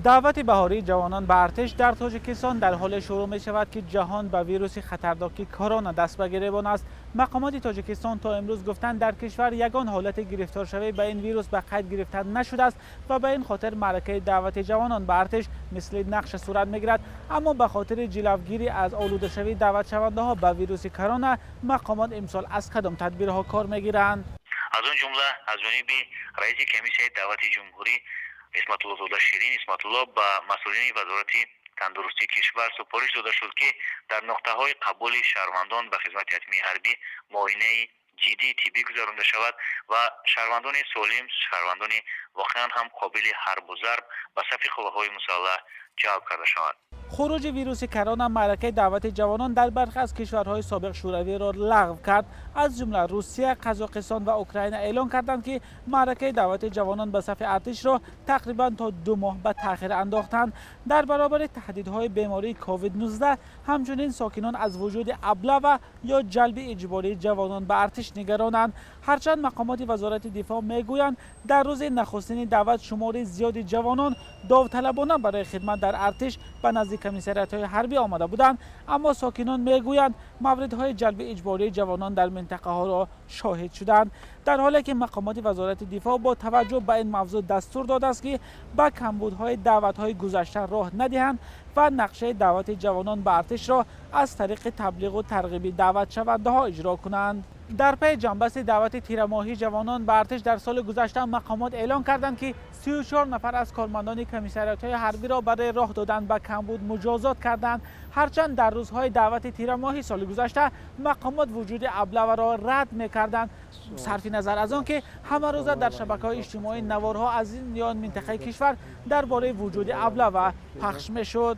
Даъвати баҳории ҷавонон ба артиш дар Тоҷикистон дар ҳоле шурӯъ мешавад, ки ҷаҳон ба вируси хатарноки корона даст ба гиребон аст. Мақомоти Тоҷикистон то имрӯз гуфтанд, дар кишвар ягон ҳолати гирифторшавӣ ба ин вирус ба қайд гирифта нашудааст ва ба ин хотир маъракаи даъвати ҷавонон ба артиш мисли нақша сурат мегирад. Аммо ба хотири ҷилавгирӣ аз олудашавии даъватшавандаҳо ба вируси корона, мақомот имсол аз кадом тадбирҳо кор мегиранд? Аз он ҷумла аз ҷониби раиси комиссияи даъвати ҷумҳурӣ Исматуллозода Ширин Исматулло ба масъулини Вазорати тандурустии кишвар супориш дода шуд, ки дар нуқтаҳои қабули шаҳрвандон ба хизмати ҳатмии ҳарбӣ муоинаи ҷиддии тиббӣ гузаронда шавад ва шаҳрвандони солим, шаҳрвандони воқеан ҳам қобили ҳарбу зарб ба сафи қувваҳои мусаллаҳ ҷалб карда шаванд. Хуруҷи вируси корона маъракаи даъвати ҷавонон дар бархе аз кишварҳои собиқ Шӯравиро лағв кард. Аз ҷумла Русия, Қазоқистон ва Украина эълон карданд, ки маъракаи даъвати ҷавонон ба сафи артишро тақрибан то 2 моҳ ба таъхир андохтанд. Дар баробари таҳдидҳои бемории COVID-19, ҳамчунин сокинон аз вуҷуди облава ё ҷалби иҷбории ҷавонон ба артиш нигаронанд. Ҳарчанд мақомоти Вазорати дифоъ мегӯянд, дар рӯзи нахустини даъват шумори зиёди ҷавонон довталабона барои хидмат дар артиш ба назди комиссариятҳои ҳарбӣ омада буданд, аммо сокинон мегӯянд, мавридҳои ҷалби иҷбории ҷавонон дар минтақаҳоро шоҳид шуданд. Дар ҳоле ки мақомоти Вазорати дифоъ бо таваҷҷӯҳ ба ин мавзӯъ дастур додааст, ки ба камбудҳои даъватҳои гузашта роҳ надиҳанд ва нақшаи даъвати ҷавонон ба артишро аз тариқи таблиғу тарғиби даъватшавандаҳо иҷро кунанд. Дар пайи ҷанбасти даъвати тирамоҳии ҷавонон ба артиш дар соли гузашта, мақомот эълон карданд, ки 34 нафар аз кормандони комиссариятҳои ҳарбиро барои роҳ додан ба камбуд муҷозот карданд. Ҳарчанд дар рӯзҳои даъвати тирамоҳи соли гузашта мақомот вуҷуди облаваро рад мекарданд, сарфи назар аз он ки ҳамарӯза дар шабакаҳои иҷтимоӣ наворҳо аз ин ё он минтақаи кишвар дар бораи вуҷуди облава пахш мешуд.